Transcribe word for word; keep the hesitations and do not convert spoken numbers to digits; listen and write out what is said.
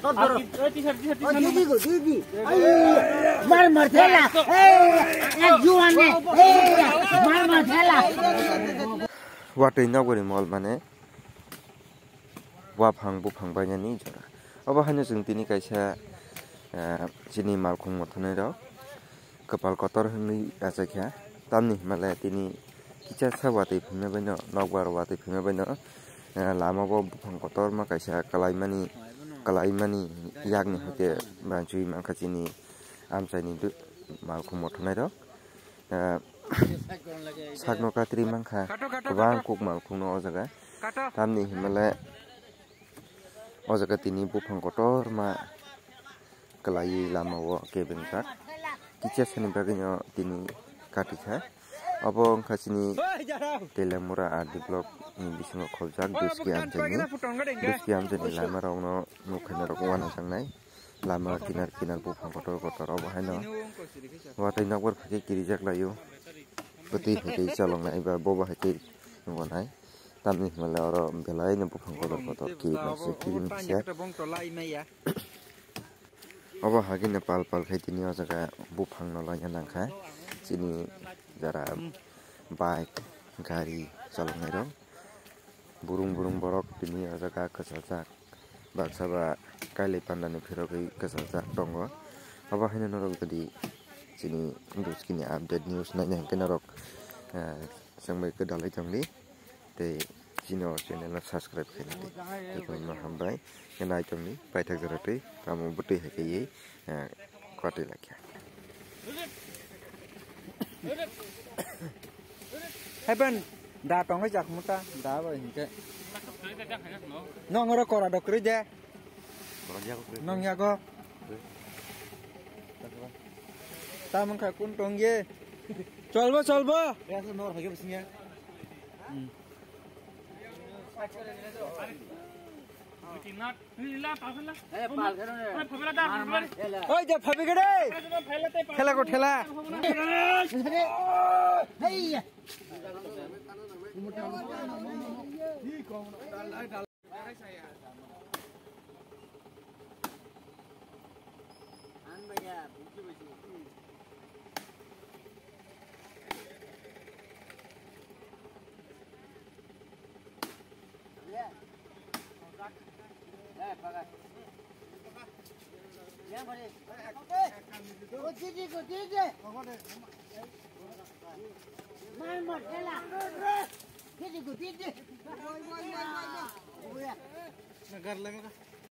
Didi ko, didi. Ai, mar mar thela. Eh, ek juan ne. Eh, mar mar thela. Watwi nokbori mol mane waphang buphang bainani jora. Obo haino chwng tini kaisa, eh, chini malkhung mothonai rok kwpal kotor hwnwi achaikha. Tamni hwnmale tini kichasa watwi phimna baino, nokbar watwi phimna baino, eh, lama o buphang kotorma kaisa kalaimani, kalaimani yakni hoite banchui mankha chini amchaini du-, malkhung mothonai rok. Eh, sakno katri mankha, kwbang kuk malkhungno o jaga. Tamni hwnmale o jaga tini buphang kotorma kwlaiwi lama o kebengjak. Kichasani bagwino tini katikha. Obo wngkha chini Teliamura R D block ni bisingo kholjak Duski amchaini, Duski amchaini lama rokno nukhaina rok uanajaknai. Lama kinar kinar buphang kotor kotor obo haino watwi nokbar phaikhe kirijak laio. Bwtwi hai khe choloknai ba bobo hai khe wngonai. Tamni hwnmale oro belaino buphang kotor kotor kirimase kirimase. Obo hagino pal pal khai tini o jaga buphang no laina nangkha chini jara bike gari choloknai rok. Burung burung borok tini o jaga kwchajak, baksa ba kailai pandani phirogwi kwchajak tongo. Obo haino norok jodi chini Duskini update news naina hwnkhe norok, eh, chwngbai kwdalai tongdi tei chini o channel no subscribe khaina di. Jotono hambai khe nai tongdi paithak jora twi tamo bwtwi hai khe, eh, kwtwi lai kha. Heben da tongwi jak muta da bai hinkhe. Nong oro kora do kwrwi de. Nong yago. Tamang kha kun tong ye. Cholbo, cholbo. Oi, je phabi gede. Thela ko thela. Gar lagi.